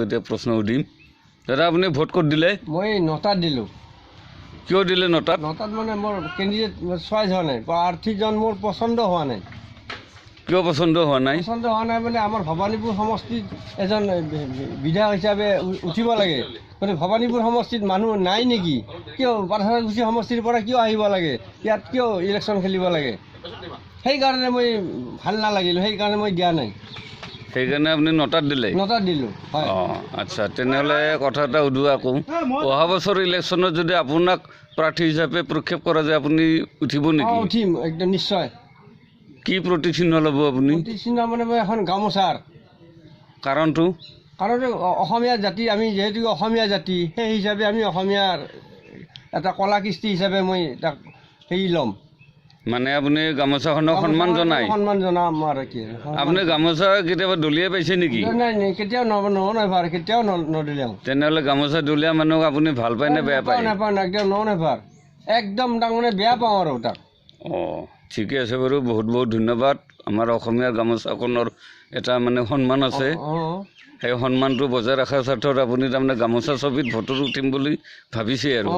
এতিয়া প্ৰশ্ন সুধিম। দাদা, আপুনি ভোট ক'ত দিলে? মই নটাত দিলোঁ। কিয় দিলে নটাত? নটাত মানে মোৰ কেণ্ডিডেট চইচ হোৱা নাই, প্ৰাৰ্থীজন মোৰ পচন্দ হোৱা নাই। কিয় পচন্দ হোৱা নাই? পচন্দ হোৱা নাই মানে আমাৰ ভৱানীপুৰ সমষ্টিত এজন বিধায়ক হিচাপে উঠিব লাগে। গতিকে ভৱানীপুৰ সমষ্টিত মানুহ নাই নেকি? কিয় পাথাৰকুচি সমষ্টিৰ পৰা কিয় আহিব লাগে? ইয়াত কিয় ইলেকশ্যন খেলিব লাগে? সেইকাৰণে মই ভাল নালাগিল, সেইকাৰণে মই দিয়া নাই। সেইকাৰণে আপুনি নটাত দিলে? নটাত দিলোঁ, হয়। অঁ, আচ্ছা। তেনেহ'লে কথা এটা সুধোঁ আকৌ, অহা বছৰ ইলেকশ্যনত যদি আপোনাক প্ৰাৰ্থী হিচাপে প্ৰক্ষেপ কৰা যায়, আপুনি উঠিব নেকি? উঠিম, একদম নিশ্চয়। কি প্ৰতীক চিহ্ন ল'ব আপুনি? প্ৰতীক চিহ্ন মানে মই এখন গামোচাৰ। কাৰণটো? কাৰণ অসমীয়া জাতি, আমি যিহেতু অসমীয়া জাতি, সেই হিচাপে আমি অসমীয়াৰ এটা কলা কৃষ্টি হিচাপে মই তাক হেৰি ল'ম। মানে আপুনি গামোচাখনক সন্মান জনায়? সন্মান জনাম আৰু কি। আপুনি গামোচা কেতিয়াবা দলিয়াই পাইছে নেকি? নাই নাই, কেতিয়াও নেভাৰ, কেতিয়াও নদলিয়াওঁ। তেনেহ'লে গামোচা দলীয়া মানুহক আপুনি ভাল পায় নে বেয়া পায়? নাপাওঁ, একদম ন নেভাৰ, একদম তাক মানে বেয়া পাওঁ আৰু তাক। অঁ, ঠিকে আছে বাৰু, বহুত বহুত ধন্যবাদ। আমাৰ অসমীয়া গামোচাখনৰ এটা মানে সন্মান আছে, সেই সন্মানটো বজাই ৰখাৰ স্বাৰ্থত আপুনি তাৰমানে গামোচা ছবিত ভোটত উঠিম বুলি ভাবিছে আৰু?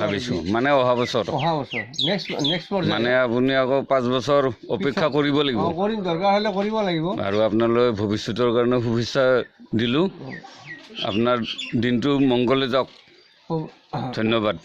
ভাবিছোঁ মানে অহা বছৰ। অহা বছৰ নেক্সট মানে আপুনি আকৌ 5 বছৰ অপেক্ষা কৰিব লাগিব। কৰিম, দৰকাৰ হ'লে কৰিব লাগিব। আৰু আপোনালৈ ভৱিষ্যতৰ কাৰণে শুভেচ্ছা দিলোঁ। আপোনাৰ দিনটো মংগলে যাওক। ধন্যবাদ।